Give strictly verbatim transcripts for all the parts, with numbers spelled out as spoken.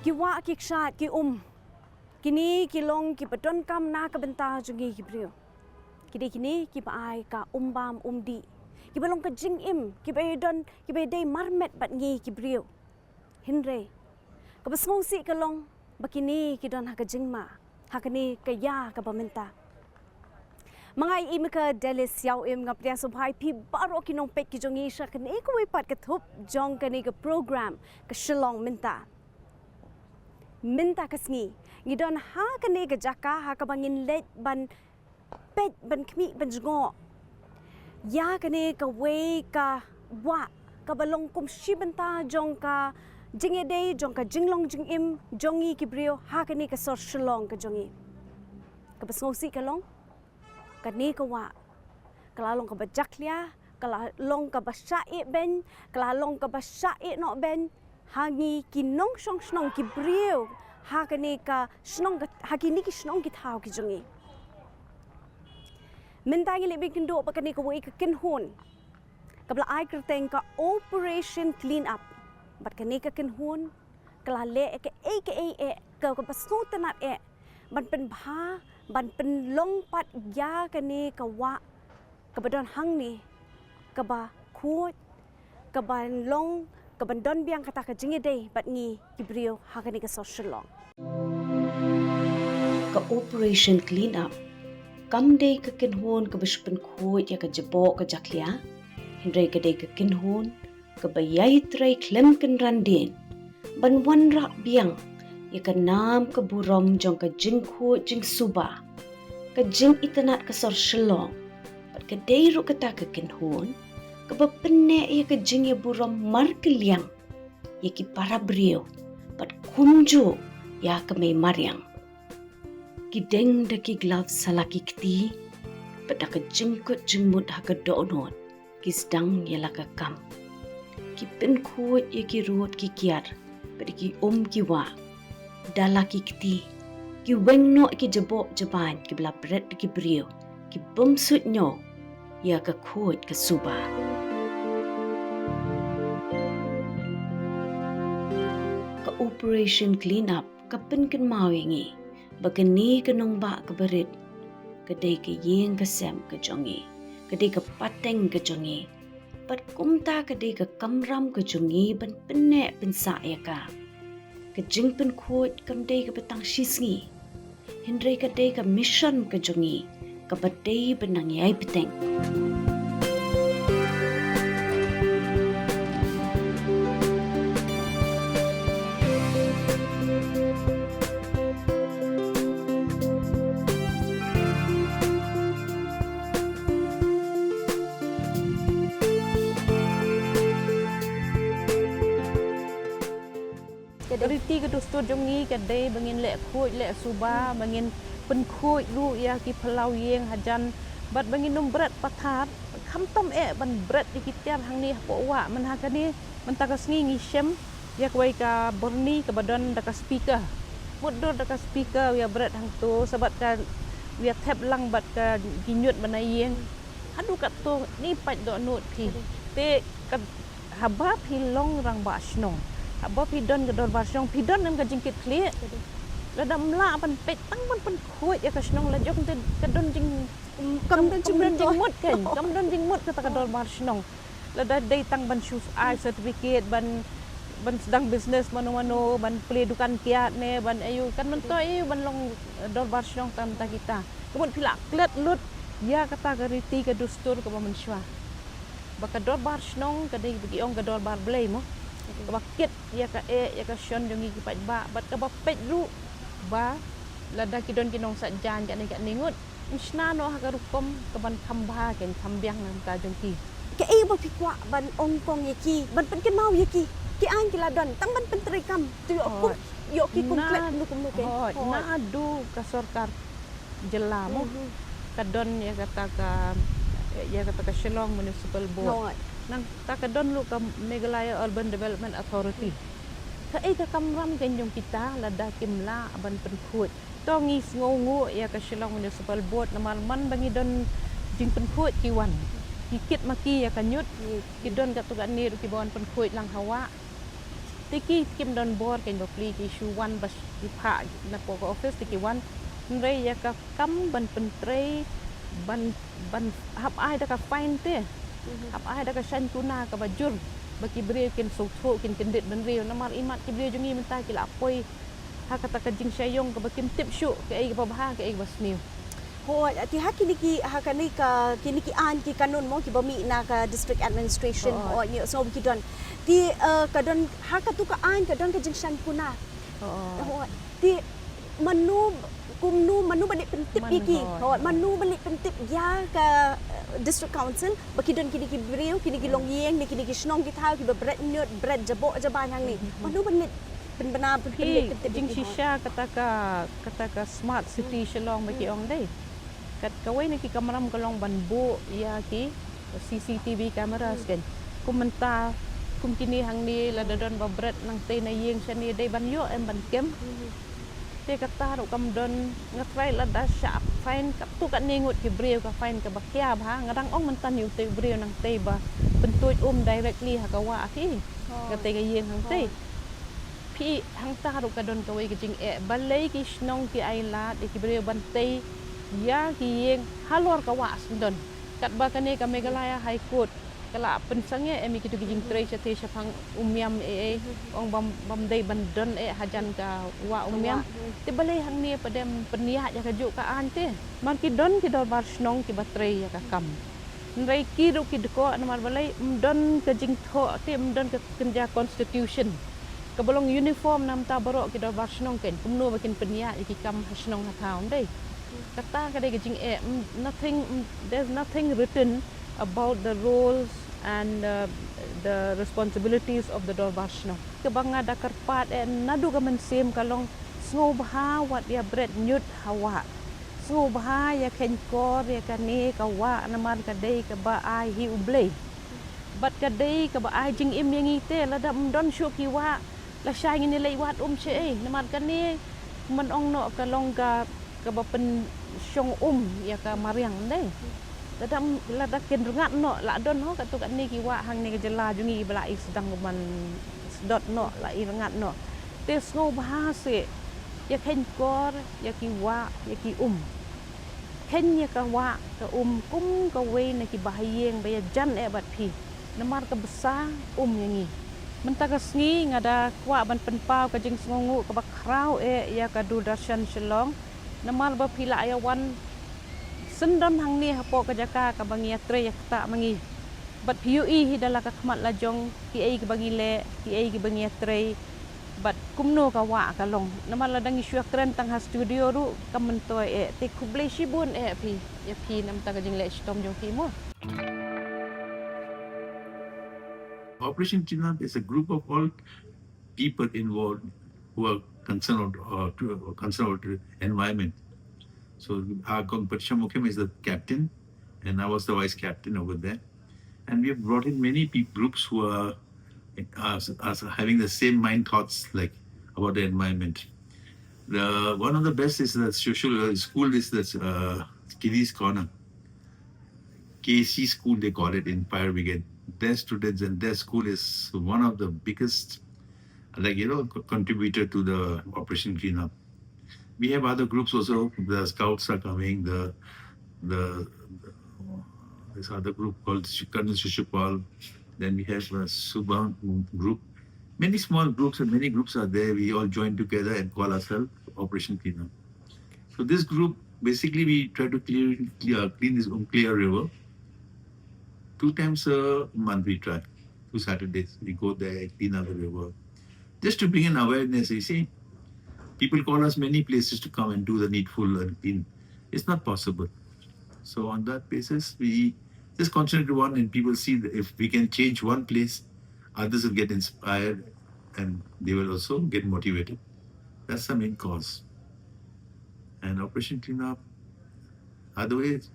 Ki wah, ki kshaid, ki um, kine ki long kiba donkam na ka bynta jong ngi ki briew. Ki dei kine kiba ai ka um bam um dih, kiba long ka jingim, kiba don, kiba dei marmet bad ngi ki briew. Hynrei kaba sngewsih ka long ba kine ki don ha ka jingma ha kane ka ïa kaba mynta. Ma nga i Mika Delis Ïaw Im nga pdiang sngewbha ïa phi baroh ki nongpeit ki jong ngi sha kane kawei pat ka thup jong kane ka program ka Shillong Mynta. Mynta ka sngi ngi don ha kane ka jaka ha kaba ngin leit ban peit, ban khmih, ban jngoh ïa kane kawei ka wah kaba long kum shi bynta jong ka jingïadei, jong ka jinglong jingim jong ngi ki briew ha kane ka sor Shillong ka jong ngi. Kaba sngewsih ka long, kane ka wah ka la long kaba jakhlia, ka la long kaba shah ïehbeiñ, ka la long kaba shah ïehnohbeiñ ha ngi ki nongshong shnong ki briew ha kane ka shnong ka, ha kine ki shnong ki thaw ki jong ngi. Mynta ngi leh ba kynduh ba kane kawei ka kynhun kaba la ai kyrteng ka Operation Clean Up. Bad kane ka kynhun ka la leh ïa kaei kaei eh ka, kaba sngewtynnat eh ban pynbha, ban pynlong pat ïa kane ka wah kaba don hangne kaba khuid, kaba long, kaba don biang kata ka jingïadei bad ngi ki briew ha kane ka sor Shillong. Ka Operation Clean Up kam dei ka kynhun kaba shu pynkhuid ïa ka jaboh ka jakhlia, hynrei ka dei ka kynhun kaba ïai trei khlem kynran dien ban wanrah biang ïa ka nam ka burom jong ka jingkhuid jingsuba, ka jingitynnat ka sor Shillong. Bad ka dei ruh kata ka kynhun kaba pynneh ïa ka jingïaburom markylliang ïa ki para briew bad kumjuh ïa ka mei mariang. Ki deng da ki gloves ha la ki kti bad da ka jingkut jingmut ha ka dohnud ki sdang ïa la ka kam. Ki pynkhuid ïa ki rud ki kiar bad ïa ki um ki wah da la ki kti. Ki weng noh ïa ki jaboh jabaiñ kiba la bret da ki briew ki bym suidñiew ïa ka khuid ka suba. Ka Operation Clean Up ka pynkynmaw ïa ngi ba kane ka nongbah kaba rit ka dei ka ïing ka sem ka jong ngi, ka dei ka pateng ka jong ngi. Bad kumta ka dei ka kamram ka jong ngi ban pynneh pynsah ïa ka. Ka jingpynkhuid kam dei kaba tang shi sngi, hynrei ka dei ka mission ka jong ngi kaba dei ban nang ïai bteng. Ka riti ka dustur jong ngi ka dei ba ngin leh khuid leh suba, ba ngin pynkhuid ruh ïa ki phyllaw ïing hajan, bad ba ngin ym bret pathar, khamtam eh ban bret ïa ki tiar hangne hapoh wah. Mynta kane, mynta ka sngi ngi shem ïa kawei ka burnie kaba don da ka speaker. Mutdur da ka speaker u ïa bret hangto, sa bad ka u ïa thep lang bad ka jingñiut bana ïing. Haduh katto ni pait dohnud phi. Te ka, haba phi long rangbah shnong, haba phi don ka dorbar shnong, phi don em ka jingkitkhlieh? Lada ym lah ban peit tang ban pynkhuid ïa ka shnong, la jong te ka don jing, kam don jingmut, jingmut kan, kam don jingmut kata ka dorbar shnong. Lada dei tang ban shu ai certificate, ban, ban sdang business mano mano, ban plie dukan kiad ne, ban aïu, kan myntoi aïu ban long, eh, dorbar shnong tang mynta kita. Ka mut phi la klet lut ïa kata ka riti ka dustur kaba mynshuwa. Ba ka dorbar shnong ka dei ba ki ong ka dorbar Blei mo. Kaba kit ïa ka eh ïa ka shon jong ngi ki paidbah, bad kaba peit ruh ba lada ki don ki nongsaid jaiñ kane kane ngut, yn shna noh ha ka rukom kaban kham bha, kan kham biang na ka bynta jong ki. Kaei ba phi kwah ban ong kong ïa ki, ban pynkynmaw ïa ki? Ki aiñ ki la don tang ban pyntreikam, to ïoh kum, ïoh ki kum klet kumno kumno kan. Hooid, naduh ka sorkar jylla mo, ka don ïa kata ka, ïa kata ka Shillong Municipal Board. Nangta ka don ruh ka Meghalaya Urban Development Authority. Kaei ka kamram kan jong kita lada kim lah ban pynkhuid? To ngi sngewnguh ïa ka Shillong Municipal Board namar man ba ngi don jingpynkhuid ki wan. Ki kit ma ki ïa ka ñiut, ki don katto katne ruh kiba wan pynkhuid lang ha wah. Te ki kim don bor kein ba plie, ki shu wan ba ki phah na pdeng ka office te ki wan. Hynrei ïa ka kam ban pyntrei, ban, ban hap ai da ka fine te. Hap ai da ka shaiñ kuna kaba jur, ba ki briew kin sngewthuh, kin kyndit bynriew. Namar imat ki briew jong ngi mynta ki la poi ha kata ka jingshah ïong kaba kim tip shuh kaei kaba bha, kaei kaba sniew. Hooid, te ha kine ki, ha kane ka, kine ki aiñ ki kanun mo kiba mih na ka district administration, hooid, ngi sngewbha ki don. Te, eh, ka don ha katu ka aiñ ka don ka jingshaiñ kuna. Hooid. Te mano, kumno, mano ba leit pyntip ïa ki? Hooid, mano ba leit pyntip ïa ka, eh, district council ba ki don kine ki briew, kine ki longïing ne kine ki shnong ki thaw kiba bret ñiut, bret jaboh jabieng hangne? Mano ba leit pynbna, pynpyntip ïa ki? Jingshisha kata ka, kata ka smart city Shillong ba ki ong dei. Kat kawei na ki kamram ka long ban buh ïa ki C C T V cameras kein. Kum mynta, kum kine hangne lada don ba bret nangtei na ïing shane dei ban ïoh em ban kem. Te kata ruh kam don, nga trai lada shah fine katto katne ngut ki briew ka fine kaba khia bha, nga dang ong mynta ïa utei u briew nangtei ba pyntuid um directly ha ka wah phi. Katei ka ïing hangtei. Phi, hangta ruh ka don kawei ka jingeh. Balei ki shnong ki ai lad ïa ki briew ban tei ïa ki ïing halor ka wah syndon? Katba kane ka Meghalaya High Court ka la pynsangeh em ïa kitu ki jingtrei shatei shaphang Umiam, eh, eh, ong bam, bam dei ban don eh hajan ka wah Umiam. Te balei hangne pat ym pynïaid ïa kajuh ka aiñ te? Namar ki don ki dorbar shnong kiba trei ïa ka kam. Hynrei ki ruh ki dkoh, namar balei? Ym don ka jingthoh te, ym don ka kynja constitution kaba long uniform na bynta baroh ki dorbar shnong kein, kumno ba kin pynïaid ïa ki kam ha shnong ha thaw, ym dei? Kata ka dei ka jingeh. Ym, nothing, ym, there's nothing written about the roles and, uh, the responsibilities of the dorbar shnong. Kaba nga da kyrpad eh naduh ka mynsiem ka long, sngewbha wat ïa bret ñiut ha wah. Sngewbha ïa kheiñkor ïa kane ka wah namar ka dei kaba ai hi U Blei. Bad ka dei kaba ai jingim ïa ngi te, lada ym don shuh ki wah, lashai ngin ïa leit wad um shaei? Namar kane, man ong noh, ka long ka, kaba pynshong um ïa ka mariang, ym dei? Lada ym, lada kin rngat noh, la don ho katto katne ki wah hangne ka jylla jong ngi ba la i sdang ban sdot noh, la i rngat noh. Te sngewbha seh, ïa kheiñkor ïa ki wah, ïa ki um. Kheiñ ïa ka wah ka um kum kawei na ki bahaïing ba ïajan eh bad phi. Namar ka bsa um ïa ngi. Mynta ka sngi nga da kwah ban pynpaw ka jingsngewnguh kaba khraw eh ïa ka Doordarshan Shillong. Namar ba phi la ïa wan syndon hangne hapoh ka jaka kaba ngi ïatrei ïa kata ma ngi. Bad phi ïohi hi da la ka khmat la jong kiei kiba ngi leh, kiei kiba ngi ïatrei. Bad kumno ka wah ka long. Namar lada ngi shu ïakren tang ha studio ruh kam myntoi eh. Te khublei shibun eh phi, ïa phi na bynta ka jingleh shitom jong phi mo. Operation Cleanup is a group of all people involved who are concerned about, uh, to, concerned about the environment. So our competition Mukim is the captain, and I was the vice captain over there. And we have brought in many peop- groups who are, are, are having the same mind thoughts, like, about the environment. The one of the best is the social, uh, school is this, uh, Kiddies Corner. K C school, they call it, in fire brigade. Their students and their school is one of the biggest, like, you know, co- contributor to the Operation Cleanup. We have other groups also. The scouts are coming. The the, the this other group called Shi- Colonel Shishupal. Then we have a Subang group. Many small groups and many groups are there. We all join together and call ourselves Operation Cleanup. So this group, basically, we try to clear, clear clean this Umkleija River two times a month. We try, two Saturdays we go there, clean up the river, just to bring an awareness. You see, people call us many places to come and do the needful and clean. It's not possible. So on that basis, we just concentrate one, and people see that if we can change one place, others will get inspired and they will also get motivated. That's the main cause. And Operation Cleanup, otherwise,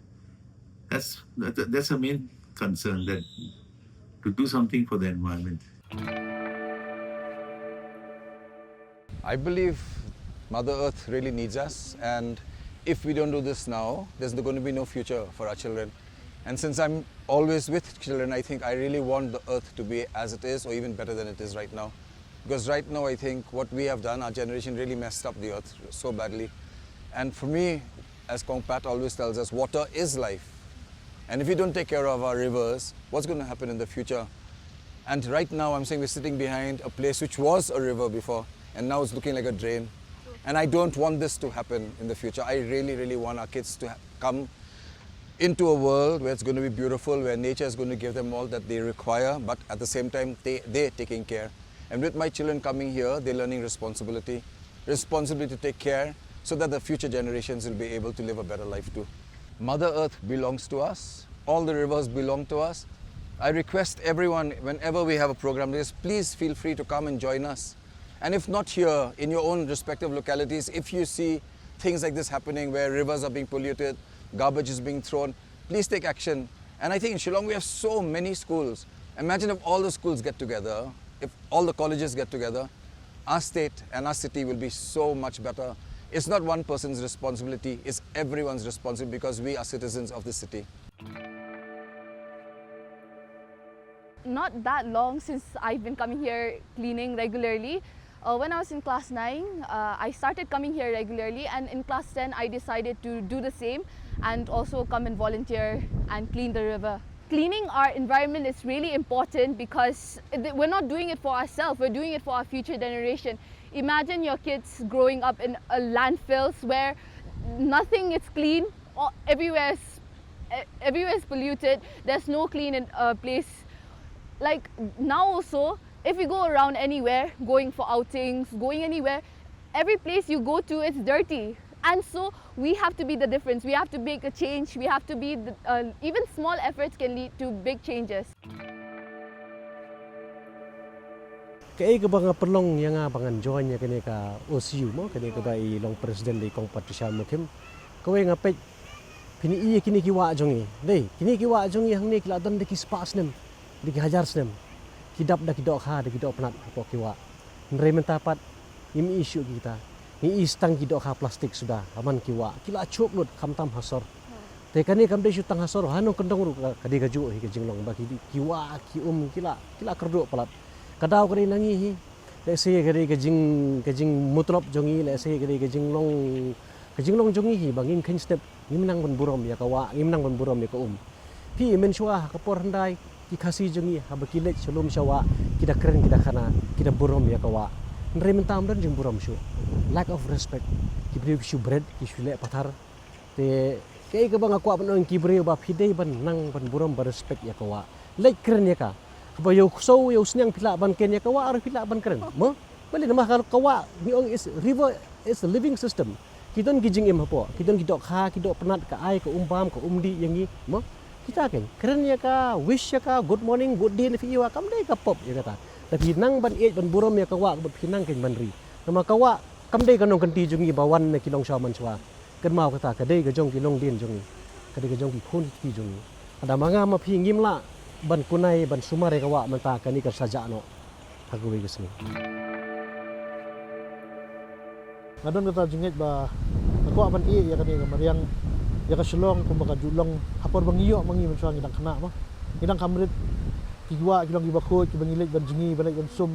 that's that, that's the main concern, that to do something for the environment. I believe Mother Earth really needs us, and if we don't do this now, there's going to be no future for our children. And since I'm always with children, I think I really want the earth to be as it is or even better than it is right now. Because right now, I think what we have done, our generation really messed up the earth so badly. And for me, as Kong Pat always tells us, water is life. And if we don't take care of our rivers, what's going to happen in the future? And right now, I'm saying we're sitting behind a place which was a river before, and now it's looking like a drain. And I don't want this to happen in the future. I really, really want our kids to ha- come into a world where it's going to be beautiful, where nature is going to give them all that they require, but at the same time, they, they're taking care. And with my children coming here, they're learning responsibility, responsibility to take care so that the future generations will be able to live a better life too. Mother Earth belongs to us. All the rivers belong to us. I request everyone, whenever we have a program like this, please feel free to come and join us. And if not here, in your own respective localities, if you see things like this happening where rivers are being polluted, garbage is being thrown, please take action. And I think in Shillong we have so many schools. Imagine if all the schools get together, if all the colleges get together, our state and our city will be so much better. It's not one person's responsibility, it's everyone's responsibility because we are citizens of the city. Not that long since I've been coming here cleaning regularly. Uh, when I was in class nine, uh, I started coming here regularly, and in class ten, I decided to do the same and also come and volunteer and clean the river. Cleaning our environment is really important because th- we're not doing it for ourselves, we're doing it for our future generation. Imagine your kids growing up in a landfills where nothing is clean, or everywhere is, e- everywhere is polluted, there's no clean in, uh, place. Like now also, if we go around anywhere, going for outings, going anywhere, every place you go to, it's dirty. And so we have to be the difference. We have to make a change. We have to be the, uh, even small efforts can lead to big changes. Kaei kaba nga pynlong ïa nga ba ngan join ïa kane ka O C U mo, kane kaba i long president dei Kong Patricia Mukhim. Kawei nga peit, phin ïohi ïa kine ki wah jong ngi. Dei, kine ki wah jong ngi hangne ki la don da ki spah snem, da ki hajar snem. Ki dap da ki dohkha, da ki dohpnat hapoh ki wah. Hynrei mynta pat ngim ïohi shuh kita. Ngi ïohi tang ki dohkha plastik suda ha man ki wah. Ki la chup lut khamtam ha sor. Te kane kam dei shuh tang ha sor, ha nongkyndong ruh ka, ka dei kajuh hi ka jinglong ba ki, ki wah, ki um, ki la, ki la kyrduh palat. Ka daw ka dei na ngi hi. Lehse ka dei ka jing, ka jingmutlop jong ngi, lehse ka dei ka jinglong, ka jinglong jong ngi hi ba ngim kheiñ step, ngim nang ban burom ïa ka wah, ngim nang ban burom ïa ka um. Phi mynshuwa ha ka por hyndai, ki Khasi jong ngi haba ki leit sha lum sha wah, ki da kren, ki da khana, ki da burom ïa ka wah. Hynrei mynta ym don jingburom shuh. Lack of respect. Ki briew ki shu bret, ki shu leh pathar. Te kaei kaba nga kwah ban ong ki briew ba phi dei ban nang ban burom, ban respect ïa ka wah. Leit kren ïa ka. Haba ïoh siew ïoh sniang phi lah ban ken ïa ka wah, ruh phi lah ban kren. Mo? Balei? Namar ka, ka wah ngi ong is, river is a living system. Ki don ki jingim hapoh, ki don ki dohkha, ki dohpnat, ka ai, ka um bam, ka um dih ïa ngi. Mo? Kita keiñ, kren ïa ka, wish ïa ka, good morning, good day, ne phi ïohi wah, kam dei ka pop ïa kata. Te phi nang ban ïeit ban burom ïa ka wah, ka phi nang keiñ ban ri. Namar ka wah kam dei ka nongkynti jong ngi ba wan na ki longshaw manshawa. Kynmaw kata, ka dei ka jong ki longdien jong ngi. Ka dei ka jong ki khun ki kti jong ngi. Lada ma nga ma phi ngim lah ban kunai, ban sumar ïa ka wah mynta, kane kan sa jah noh ha kawei ka sngi. Nga don kata jingngeit ba nga kwah ban ïeh ïa kane ka mariang, ïa ka Shillong kumba ka ju long ha por ba ngi ïoh ma ngi mynshuwa ngi dang khynnah mo. Ngi dang kham rit, ki wah ki long kiba khuid, kiba ngi leit ban jngi, ban leit ban sum.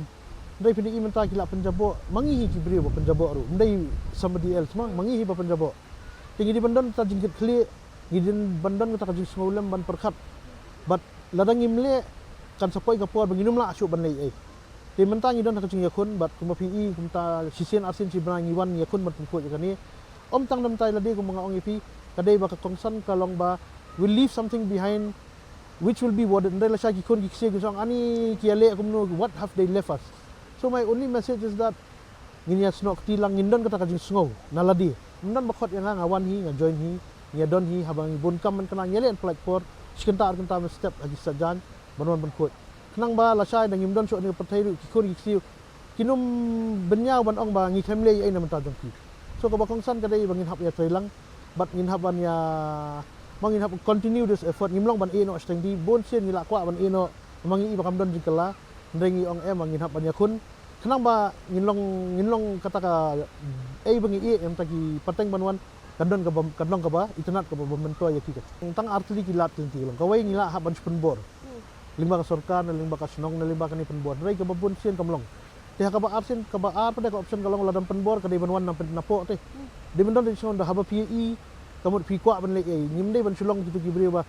Hynrei phin ïohi mynta ki la pynjaboh, ma ngi hi ki briew ba pynjaboh ruh. Ym dei somebody else mo, ma ngi hi ba pynjaboh. Te ngi dei ban don kata jingkitkhlieh, ngi dei ban don kata ka jingsngewlem ban pyrkhat. Bad lada ngim leh, kan sa poi ka por ba ngin ym lah shuh ban leh ei ei. Te mynta ngi don ha ka jingïakhun, bad kumba phi i, kumta shisien arsien shi bnai ngi wan ïakhun ban pynkhuid ïa kane. Ym tang da mynta ïa lade kumba nga ong ïa phi, ka dei ba ka kongsan ka long ba we'll leave something behind which will be worth it. Hynrei lashai ki khun ki ksiew ki sa ong ani ki ïaleh kumno, what have they left us? So my only message is that ngin ïa snoh kti lang, ngin don kata ka jingsngew na lade. Ym don ba khot ïa nga, nga wan hi, nga join hi, ngi ïa don hi, haba ngi bun kam ban khynnah ngi ïaleh pynlait por, shi kynta ar kynta mynstep ha ki statjaiñ ban wan ban khuid. Khnang ba lashai da ngim don shuh ha kane ka pyrthei ruh ki khun ki ksiew kin ym bynñiaw ban ong ba ngi khlem leh ei ei na bynta jong phi. So kaba kongsan ka dei ba ngin hap ïatreilang bad ngin hap ban ïa, ma ngin hap continue this effort, ngim long ban ïeh noh shiteng, dei bun sien ngi la kwah ban ïeh noh, ma ngi i ba kam don jingkylla, hynrei ngi ong em ba ngin hap ban ïakhun. Khnang ba ngin long, ngin long kata ka, ei ba ngi ïeh, em ta ki pateng ban wan, kan don kaba, kan long kaba itynnad, kaba bym myntoi ïa ki. Tang artylli ki lad ki lynti ka long. Kawei ngi la hap ban shu pynbor lyngba ka sorkar, ne lyngba ka shnong, ne lyngba kane pynbor. Hynrei kaba bun sien kam long. Te ha kaba ar sien, kaba ar pat ka option ka long lada ym pynbor ka dei ban wan na pyn-, na pok te. Dei ban don te shon da haba phi i ka mut phi kwah ban leh ei. Ngim dei ban shu long kitu ki briew ba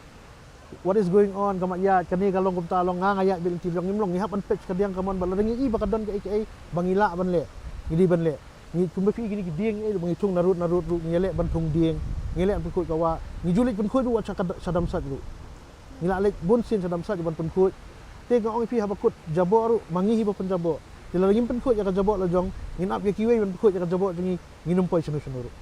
what is going on, ka mat ïaid, kane ka long kumta long, nga nga ïaid beit lynti jong, ngim long. Ngi hap ban peit shikadiang ka mon ba lada ngi i ba ka don kaei kaei ba ngi lah ban leh, ngi dei ban leh. Ngi kumba phi i kine ki dieng ei ba ngi thung narud narud ruh ngi leh ban thung dieng, ngi leh ban pynkhuid ka wah, ngi ju leit pynkhuid ruh wat sha ka, sha Dam Sait ruh. Ngi la leit bun sien sha Dam Sait ban pynkhuid. Te nga ong ïa phi haba kut jaboh ruh ma ngi hi ba pynjaboh. Te lada ngim pynkhuid ïa ka jaboh la jong, ngin ap ïa kiwei ban pynkhuid ïa ka jaboh jong ngi, ngin ym poi shano shano ruh.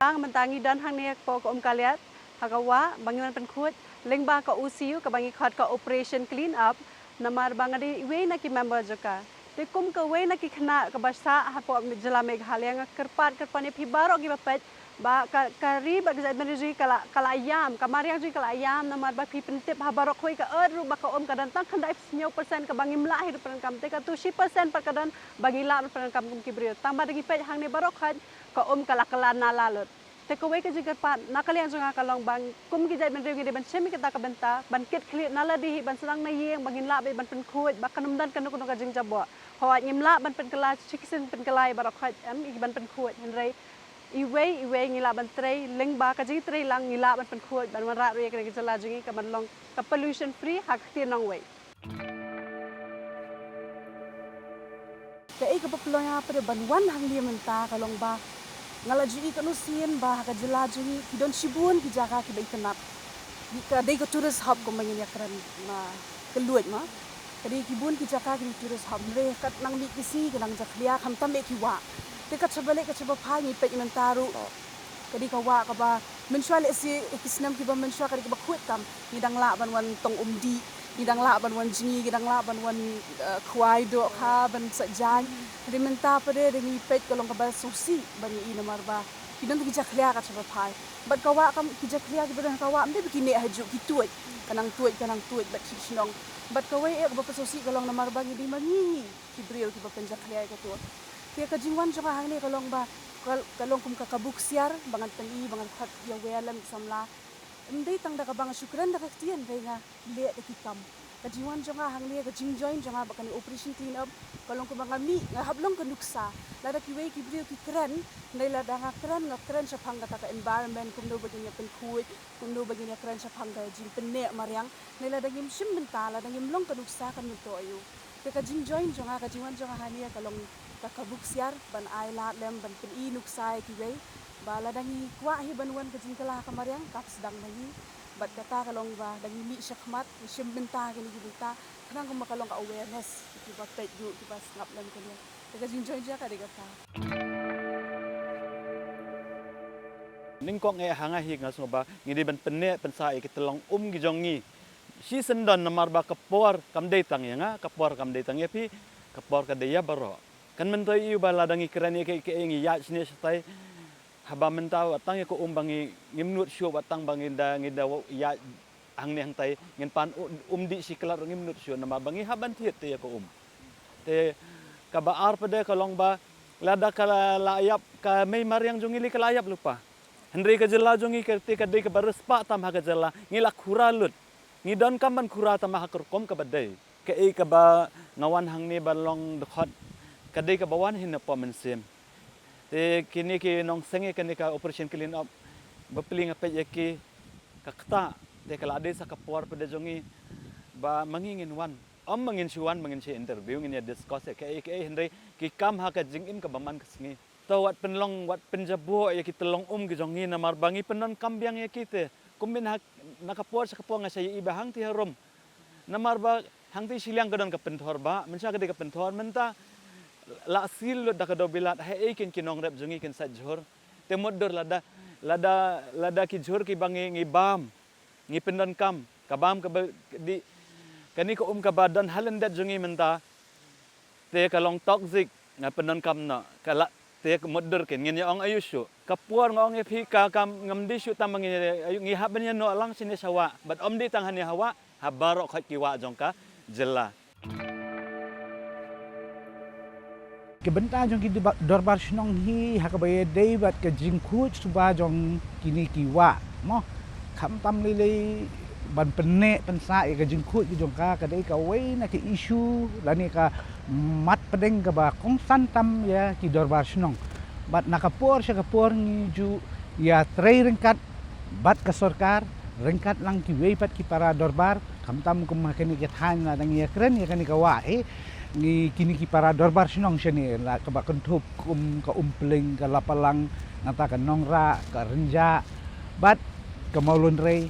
Tang mynta ngi don hangne hapoh ka um Kaliat ha ka wah ba ngi wan pynkhuid lyngba ka O C U kaba ngi khot ka Operation Clean Up, namar ba nga dei iwei na ki member jong ka. Te kum kawei na ki khynnah kaba sah hapoh jylla Meghalaya, nga kyrpad kyrpad ïa phi baroh kiba peit ba ka, ka ri bad ka jaitbynriew jong ngi ka la, ka la ïam, ka mariang jong ngi ka la ïam, namar ba phi pyntip ha baroh kawei ka ot ruh ba ka um ka don tang khyndai hynñiew percent kaba ngim lah hi ruh pyndonkam, te katto shi percent pat ka don ba ngi lah ruh pyndonkam kum ki briew. Tang ba da ngi peit hangne baroh khoit ka um ka la kylla nala lut. Te kawei ka jingkyrpad na ka liang jong nga ka long ba kum ki jaitbynriew ngi dei ban shim ïa kata ka bynta ban kit khlieh na lade hi, ban sdang na ïing ba ngin lah beit ban pynkhuid ba kan ym don kano kano ka jingjaboh. Hooid, ngim lah ban pynkylla shi ki sien pynkylla ïa baroh khoit, em, ïa ki ban pynkhuid, hynrei iwei iwei ngi lah ban trei lyngba ka jingtrei lang, ngi lah ban pynkhuid ban wanrah ruh ïa kane ka jylla jong ngi ka ban long ka pollution free ha ka ktien nongwei. Kaei kaba pynlong ïa nga pat ban wan hangne mynta ka long ba nga la ju i katno sien ba ha ka jylla jong ngi ki don shibun ki jaka kiba itynnad. Ka dei ka tourist hub kumba ngin ïa kren ma ka luid ma. Ka dei ki bun ki jaka ki dei tourist hub, hynrei kat nang mih ki sngi ki nang jakhlia, khamtam eh ki wah. Te kat shaba leh kat shaba phai ngi peit mynta ruh. Ka dei ka wah kaba mynshuwa lehse ki snem kiba mynshuwa ka dei kaba khuid tam. Ngi dang lah ban wan tong umdih, ngi dang lah ban wan jngi, ngi dang lah ban wan, eh, khwai dohkha, ban sait jaiñ. Hynrei mynta pat de ngi peit ka long kaba sngewsih ba ngi i namar ba ki don ki jakhlia kat shaba phai. Bad ka wah kam ki jakhlia kiba don ka wah ym dei ba ki neh hajuh, ki tuid. Ka nang tuid, ka nang tuid bad ki shnong. Bad kawei eh kaba sngewsih ka long namar ba ngi dei ma ngi ki briew kiba pynjakhlia ïa kato. Te ka jingwan jong nga hangne ka long ba ka, ka long kum ka kabu ksiar ba ngan pyni, ba ngan khot ïa u Alan samla. Ym dei tang da kaba nga shu kren da ka ktien, hynrei nga leh da ki kam. Ka jingwan jong nga hangne, ka jingjoin jong nga bad kane Operation Clean Up ka long kumba nga mih, nga hap long ka nuksa. Lada kiwei ki briew ki kren, hynrei lada nga kren, nga kren shaphang kata ka environment, kumno ba ngin ïa pynkhuid, kumno ba ngin ïa kren shaphang ka jingpynneh mariang. Hynrei lada ngim shim bynta, lada ngim long ka nuksa, kan myntoi aiu. Te ka jingjoin jong nga, ka jingwan jong nga hangne ka long ka kabu ksiar ban ai lad lem, ban pyni nuksa ïa kiwei ba lada ngi kwah hi ban wan ka jingkylla ka mariang, ka sdang ma ngi. Bad kata ka long ba da ngi mih shakhmat, ngi shim bynta kine ki bynta, khnang kumba ka long ka awareness ïa kiba peit ruh, kiba sngap lem kane. Te ka jingjoin jong nga ka dei kata. Nyngkong eh ha nga hi nga sngew ba ngi dei ban pynneh pynsah ïa ki tyllong um ki jong ngi. Shisien don namar ba ka por kam dei tang ïa nga, ka por kam dei tang ïa phi, ka por ka dei ïa baroh. Kan myntoi aiu ba lada ngi kren ïa kaei kaei ngi ïaid shane shatai. Haba mynta wat tang ïa ka um ba ngi, ngim nud shuh, wat tang ba ngi da, ngi da ïaid hangne hangtai, ngin pan u-, umdih shi klat ruh ngim nud shuh namar ba ngi hap ban thied te ïa ka um. Te kaba ar pat de ka long ba lada ka la, la ïap, ka mei mariang jong ngi lei ka la ïap lypa. Hynrei ka jylla jong ngi ka, te ka dei kaba riewspah tam ha ka jylla, ngi la khura lut. Ngi donkam ban khura tam ha ka rukom kaba dei. Kaei kaba nga wan hangne ban long dkhot ka dei kaba wan hi na pdeng mynsiem. Te kine ki nongseng ïa kane ka Operation Clean Up, bapli nga peit ïa ki, ka ktah, te ka la dei sa ka por pat de jong ngi ba ma ngi ngin wan. Ym ma ngin shu wan, ma ngin shu interview, ngin ïa discuss ïa kaei kaei, hynrei ki kam ha ka jingim kaba man ka sngi. To wat pynlong, wat pynjaboh ïa ki tyllong um ki jong ngi namar ba ngi pyndonkam biang ïa ki te. Kumne ha, na ka por sha ka por nga sa ïohi ba hangtei harum. Namar ba hangtei shiliang ka don ka pynthor ba, mynshuwa ka dei ka pynthor mynta. La sil lut da ka dewbilat, haei kin ki nongrep jong ngi kin sait jhur. Te mutdur lada, lada, lada ki jhur kiba ngi, ngi bam, ngi pyndonkam, ka bam kaba dih, kane ka um kaba don ha lyndet jong ngi mynta. Te ka long toxic, nga pyndonkam noh, ka la, te ka mutdur kin, ngin ïa ong aiu shuh. Ka por nga ong ïa phi ka kam ngam dei shuh tam ba ngin ïa, aiu ngi hap ban ïa noh lang shane sha wah, bad ym dei tang hane ha wah, ha baroh khoit ki wah jong ka jylla. Ki bynta jong ki diba-, dorbar shnong hi ha kaba ïadei bad ka jingkhuid suba jong kine ki wah, mo. Khamtam lei lei ban pynneh pynsah ïa ka jingkhuid ka jong ka, ka dei kawei na ka issue lane ka mat pdeng kaba kongsan tam ïa ki dorbar shnong. Bad na ka por sha ka por ngi ju ïatrei ryngkat bad ka sorkar, ryngkat lang kiwei pat ki para dorbar, khamtam kum ha kane ka thaiñ lada ngi ïakren ïa kane ka wah hi, ngi kine ki para dorbar shnong shane la kaba kynthup kum ka Umpling, ka Lapalang, nangta ka Nongrah, ka Rynjah bad ka Mawlynrei.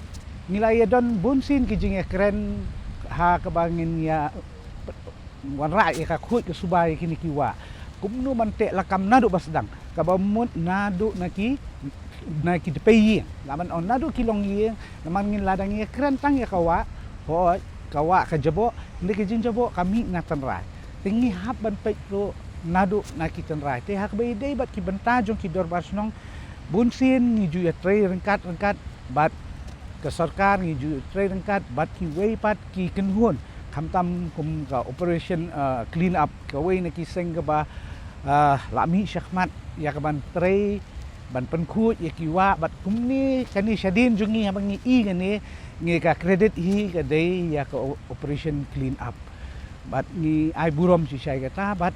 Ngi la ïadon bunsien ki jingïakren ha kaba ngin ïa wanrah ïa ka khuid ka suba ïa kine ki wah. Kumno ban teh lakam naduh ba sdang, kaba mut naduh na ki, na ki dpei ïing, la ban ong naduh ki longïing. Namar ngin lada ngi ïakren tang ïa ka wah, hooid, ka wah ka jaboh, hynrei ka jingjaboh ka mih na tynrai. Te ngi hap ban peit ruh naduh na ki tynrai. Te ha kaba ïadei bad ki bynta jong ki dorbar shnong, bunsien ngi ju ïatrei ryngkat ryngkat bad ka sorkar, ngi ju ïatrei ryngkat bad kiwei pat ki kynhun, khamtam kum ka Operation, uh, Clean Up, kawei na ki seng kaba, uh, la mih shakhmat ïa kaban trei ban pynkhuid ïa ki wah. Bad kumne kane shadien jong ngi haba ngi i kane, ngi ka credit hi ka dei ïa ka O-, Operation Clean Up. Bad ngi ai burom shisha ïa kata, bad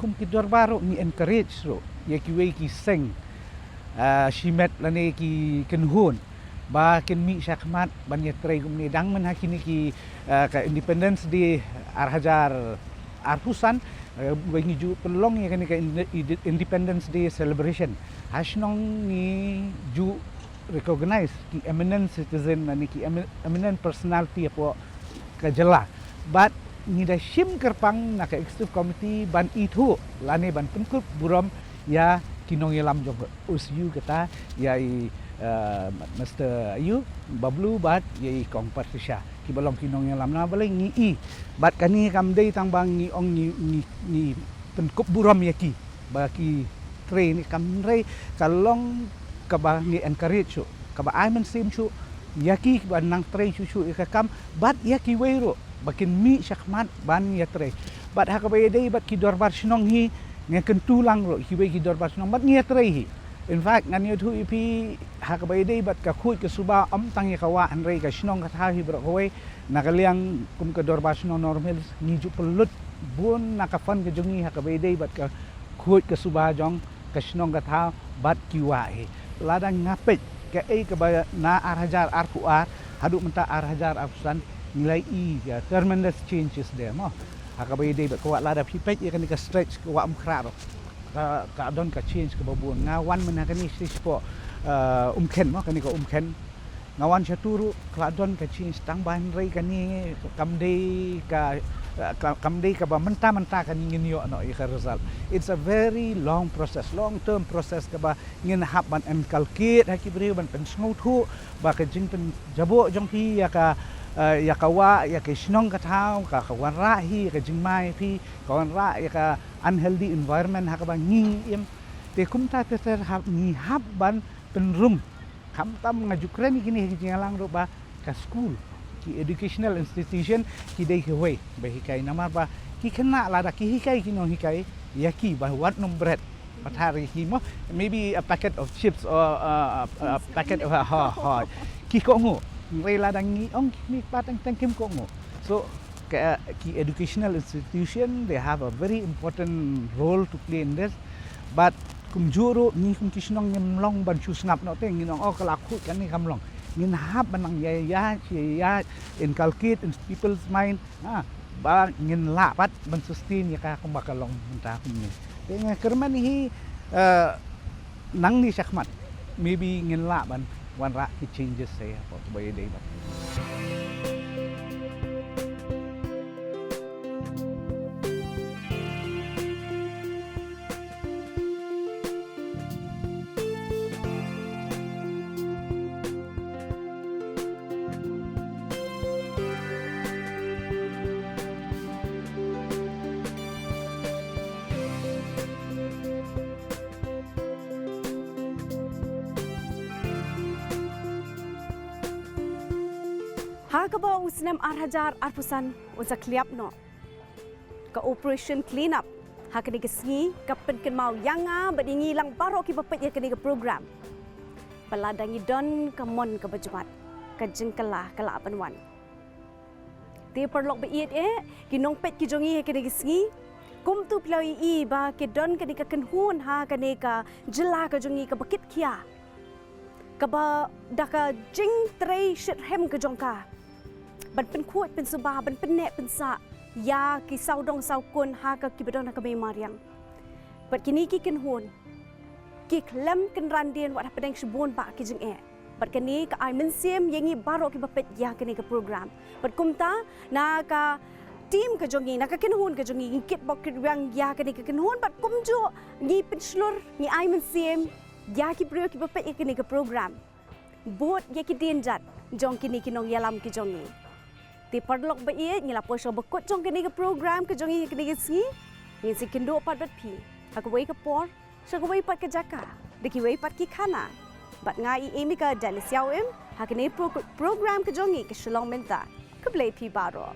kum ki dorbar ruh ngi encourage ruh ïa kiwei ki seng, ah, shimet lane ki kynhun ba kin mih shakhmat ban ïatrei kumne. Dang mynha kine ki, ah, ka Independence Day ar hajar arphew san, eh, ba ngi ju pynlong ïa kane ka Inde-, Inde-, Independence Day celebration, ha shnong ngi ju recognize ki eminent citizen lane ki emi-, eminent personality hapoh ka jylla. Bad ngi da shim kyrpang na ka executive committee ban ithuh lane ban pynkup burom ïa ki nongïalam jong ka O C U, kata ïa i, eh, Mister Ayu Bablu bad ïa i Kong Patricia, kiba long ki nongïalam. Na balei ngi i, bad kane kam dei tang ba ngi ong ngi, ngi, ngi pynkup burom ïa ki ba ki trei ne kam, hynrei ka long kaba ngi encourage shuh, kaba ai mynsiem shuh ïa ki ba nang trei shuh shuh ïa ka kam, bad ïa kiwei ruh ba kin mih shakhmat ban ïatrei. Bad ha kaba ïadei bad ki dorbar shnong hi, ngi kyntu lang ruh kiwei ki dorbar shnong bad ngi ïatrei hi. In fact, ngan ïathuh ïa phi, ha kaba ïadei bad ka khuid ka suba, ym tang ïa ka wah hynrei ka shnong ka thaw hi baroh kawei, na ka liang kum ka dorbar shnong North Hill, ngi ju pynlut bun na ka fund ka jong ngi ha kaba ïadei bad ka khuid ka suba jong ka shnong ka thaw bad ki wah hi. Lada nga peit kaei kaba na ar hajar arphew ar haduh mynta ar hajar arphew san, ngi la i ka tremendous changes there mo. Ha kaba ïadei bad ka wah, lada phi peit ïa kane ka stretch ka Wah Umkhrah ruh, ka, ka don ka change kaba bun. Nga wan mynha kane sha, shapoh, eh, Umkhen mo, kane ka Umkhen. Nga wan shatu ruh ka la don ka change tang ba hynrei kane kam dei ka, ka, kam dei kaba mynta mynta kane ngin ïoh noh ïa ka result. It's a very long process, long term process kaba ngin hap ban inculcate ha ki briew, ban pynsngewthuh ba ka jingpynjaboh jong phi ïa ka, eh, ïa ka wah, ïa ka shnong ka thaw, ka, ka wanrah hi ïa ka jingma ïa phi, ka wanrah ïa ka unhealthy environment ha kaba ngi im. Te kumta ter ter hap, ngi hap ban pynrung. Khamtam nga ju kren ïa kine ha ki jingïalang ruh ba ka skul, ki educational institution ki dei kiwei ba hikai, namar ba ki khynnah lada ki hikai ki nonghikai ïa ki ba wat nym bret pathar ïa ki mo, maybe a packet of chips or a, a, a packet of, ha, ha, ki kohnguh. Hynrei lada ngi ong kine pat teng teng kim kohnguh. So ka, ki educational institution, they have a very important role to play in this. But kumjuh ruh ngi kum ki shnong ngim long ban shu sngap noh te ngin ong, oh, ka la khuid kane, kam long. Ngin hap ban nang ïa, ïa, ïa, ïa inculcate in people's mind, ha, ba ngin lah pat ban sustain ïa ka kumba ka long mynta kumne. Te nga kyrmen hi, eh, nangne shakhmat maybe ngin lah ban wanrah ki changes, eh, hapoh kaba ïadei bad. Ha kaba u snem ar hajar arphew san un sa khlieh noh, ka Operation Clean Up ha kane ka sngi ka pynkynmaw ïa nga bad ïa ngi lang baroh kiba peit ïa kane ka program ba lada ngi don ka mon kaba jwat, ka jingkylla ka lah ban wan. Te paralok ba ïeit eh, ki nongpeit ki jong ngi ha kane ka sngi, kumta phi la ïohi ba ki don kane ka kynhun ha kane ka jylla ka jong ngi kaba kit khia, kaba da ka jingtrei shitrhem ka jong ka ban pynkhuid pynsuba, ban pynneh pynsah ïa ki sawdong sawkun ha ka kiba don ha ka mei mariang. Bad kine ki kynhun ki khlem kynran dien wat hapdeng shibun bah ki jingeh. Bad kane ka ai mynsiem ïa ngi baroh kiba peit ïa kane ka program. Bad kumta na ka team ka jong ngi, na ka kynhun ka jong ngi, ngi kitbok kitrwiang ïa kane ka kynhun, bad kumjuh ngi pynshlur, ngi ai mynsiem ïa ki briew kiba peit ïa kane ka program. Bud ïa ki dienjat jong kine ki nongïalam ki jong ngi. Te paralok ba ïeit, ngi la poi sha ba kut jong kane ka program ka jong ngi ha kane ka sngi. Ngin sa ïakynduh pat bad phi ha kawei ka por, sha kawei pat ka jaka, da kiwei pat ki khana. Bad nga i Amy ka Dennis Ïaw Im ha kane pro- program ka jong ngi ka Shillong Mynta. Khublei phi baroh.